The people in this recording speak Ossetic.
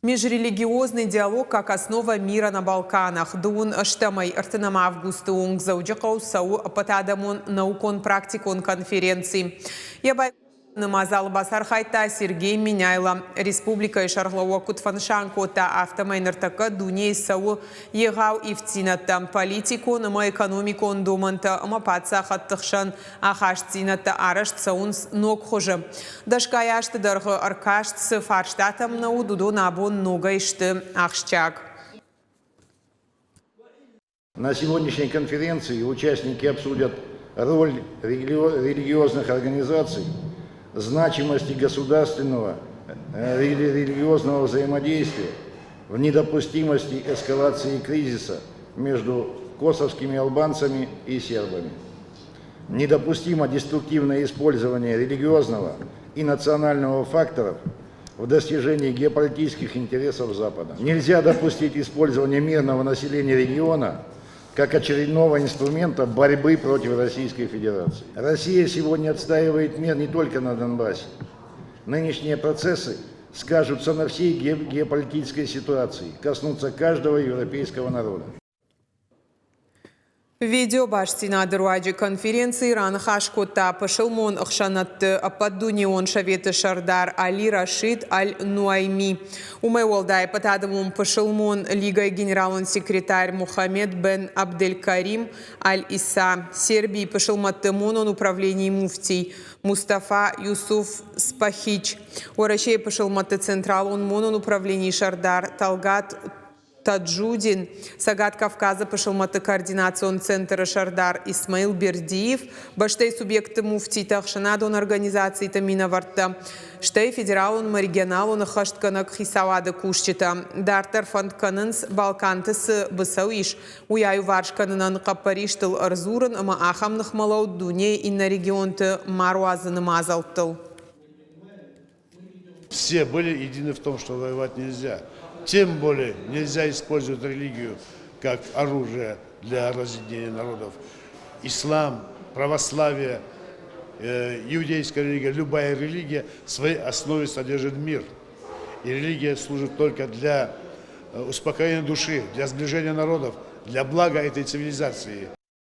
Межрелигиозный диалог как основа мира на Балканах. Дыууын ӕстӕмӕй ӕртынӕм августы онг Дзӕуджыхъӕуы цӕуы ӕппӕтадӕмон наукон-практикон конференци. Йӕ байгомы мадзалы бацархайдта Сергей Меняйло. Республикӕйы сӕргълӕууӕг куыд фӕнысан кодта, афтӕмӕй ныртӕккӕ дунейы цӕуы егъау ивддзинӕдтӕ, политикон ӕмӕ экономикон домӕнтӕ ӕмӕ паддзахӕдты хсӕн Ахастдзинӕдтӕ арӕзт цӕуынц ног хуызы. Дӕсгай азты дӕргъы ӕркаст цы фарстатӕм нӕ уыд, уыдон абон ногӕй сты ахсджиаг. На сегодняшней конференции участники обсудят роль религиозных организаций, значимости государственного религиозного взаимодействия в недопустимости эскалации кризиса между косовскими албанцами и сербами. Недопустимо деструктивное использование религиозного и национального факторов в достижении геополитических интересов Запада. Нельзя допустить использование мирного населения региона как очередного инструмента борьбы против Российской Федерации. Россия сегодня отстаивает мир не только на Донбассе. Нынешние процессы скажутся на всей геополитической ситуации, коснутся каждого европейского народа. Видеобастдзинады руаджы конференцийы раныхас кодта пысылмон ӕхсӕнадты ӕппӕтдунеон советы сӕрдар Али Рашид Аль-Нуайми. Уымӕй уӕлдай ӕппӕтадӕмон пысылмон лигӕйы генералон секретарь Мухаммед бен Абделькарим Аль-Иса, Сербийы пысылмӕтты монон управленийы муфтий Мустафа Юсуф Спахич, Уӕрӕсейы пысылмӕтты централон монон управленийы сӕрдар Талгат Таджудин, Цӕгат Кавказы пысылмӕтты координацион центры сӕрдар Исмаил Бердиев, бӕстӕйы субъектты муфтитӕ, ӕхсӕнадон организациты минӕвӕрттӕ, стӕй федералон ӕмӕ регионалон ӕххӕстгӕнӕг хицауады кусджытӕ. Дарддӕр фӕнд кӕнынц, Балканты цы быцӕу ис, уый аиуварс кӕнынӕн хъӕппӕристыл ӕрдзурын ӕмӕ ахӕм ныхмӕлӕуд дунейы иннӕ регионты ма руадзыны мадзӕлттыл. Все были едины в том, что воевать нельзя. Тем более нельзя использовать религию как оружие для разъединения народов. Ислам, православие, иудейская религия, любая религия в своей основе содержит мир. И религия служит только для успокоения души, для сближения народов, для блага этой цивилизации.